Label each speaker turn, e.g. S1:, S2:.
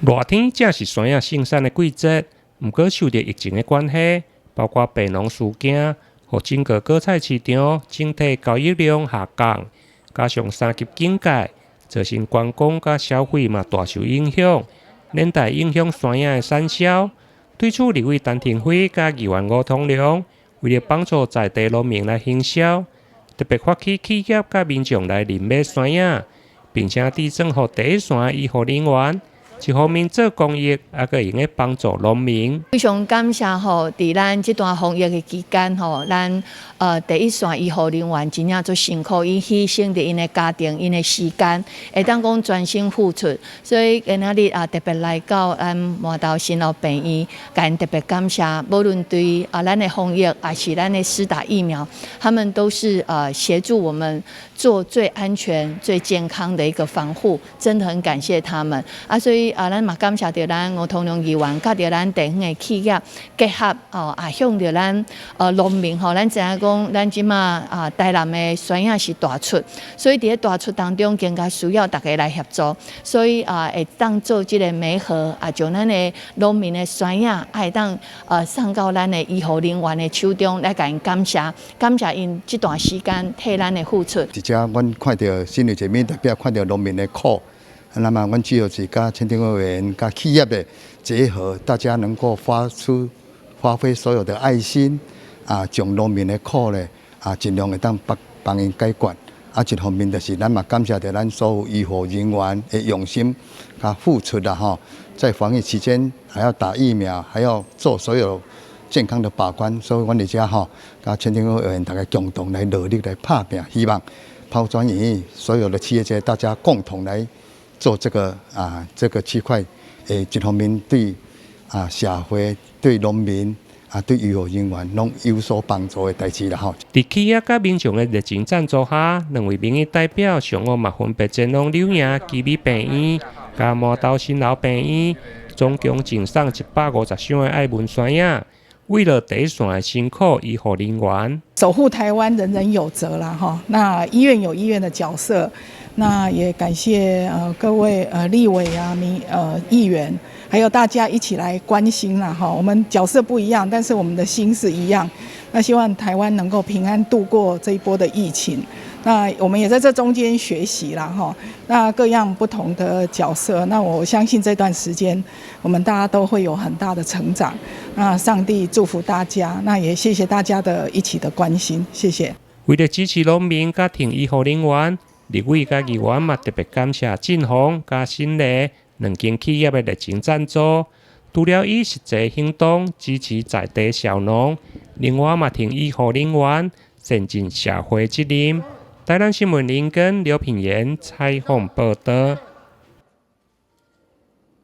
S1: 熱天正是山仔盛產的季節，毋過受著疫情的關係，包括病農事件，予整個果菜市場整體交易量下降，加上三級警戒，造成觀光佮消費嘛大受影響，連帶影響山仔的產銷。對此，立委陳亭妃佮議員吳彤良，為了幫助在地農民來行銷，特別發起企業佮民眾來認買山仔，並且致贈予第一線的醫護人員。一方面做公益，猶閣會用幫助農民。
S2: 非常感謝吼，佇咱這段防疫的期間吼，咱第一線醫護人員真正足辛苦，𪜶犧牲著𪜶的家庭、𪜶的時間，會當講專心付出。所以今仔日啊，特別來到咱饃頭新樓病院，共𪜶特別感謝，無論對啊咱的防疫，抑是咱的施打疫苗，他們都是協助我們做最安全、最健康的一個防護，真的很感謝他們啊，所以啊，咱嘛感謝著咱吳彤良議員，佮著咱地方的企業結合哦，也向著咱農民吼，咱知影講，咱這馬啊台南的山仔是大出，所以佇咧大出當中，更加需要大家來協助，所以啊會當做這個媒合啊，將咱的農民的山仔會當送到咱的醫護人員的手中，來共𪜶感謝，感謝𪜶這段時間替咱的付出。
S3: 佇遮，阮看著新的一面代表看著農民的苦。那麼，阮主要是佮前町委員、佮企業的結合，大家能夠發揮所有的愛心，啊，將農民的苦咧，啊，盡量會當幫幫𪜶解決。啊，一方面就是咱嘛感謝著咱所有醫護人員的用心佮付出啦吼，在防疫期間還要打疫苗，還要做所有健康的把關，所以阮佇遮吼，佮前町委員大家共同來努力來拍拚，希望拋磚引玉，所有的企業界大家共同來做這個啊，這個區塊，一方面對啊社會、對農民啊、對醫護人員攏有所幫助的代誌啦吼。
S1: 佇企業佮民眾的熱情贊助下，兩位民意代表上午嘛分別前往柳營基米病院、佮饃頭新樓病院，總共贈送150箱的愛文山仔，為了第一線的辛苦醫護人員。
S4: 守護台灣，人人有責啦哈。那醫院有醫院的角色。那也感謝各位立委啊、民議員，還有大家一起來關心啦哈。我們角色不一樣，但是我們的心是一樣。那希望台灣能夠平安度過這一波的疫情。那我們也在這中間學習啦哈。那各樣不同的角色，那我相信這段時間我們大家都會有很大的成長。那上帝祝福大家，那也謝謝大家的一起的關心，謝謝。
S1: 為了支持農民佮挺醫護人員，立委佮議員嘛特別感謝晉豐佮新麗兩間企業的熱情贊助。除了以實際行動支持在地小農，另外嘛挺醫護人員善盡社會責任。台南新聞林根劉品言採訪報導。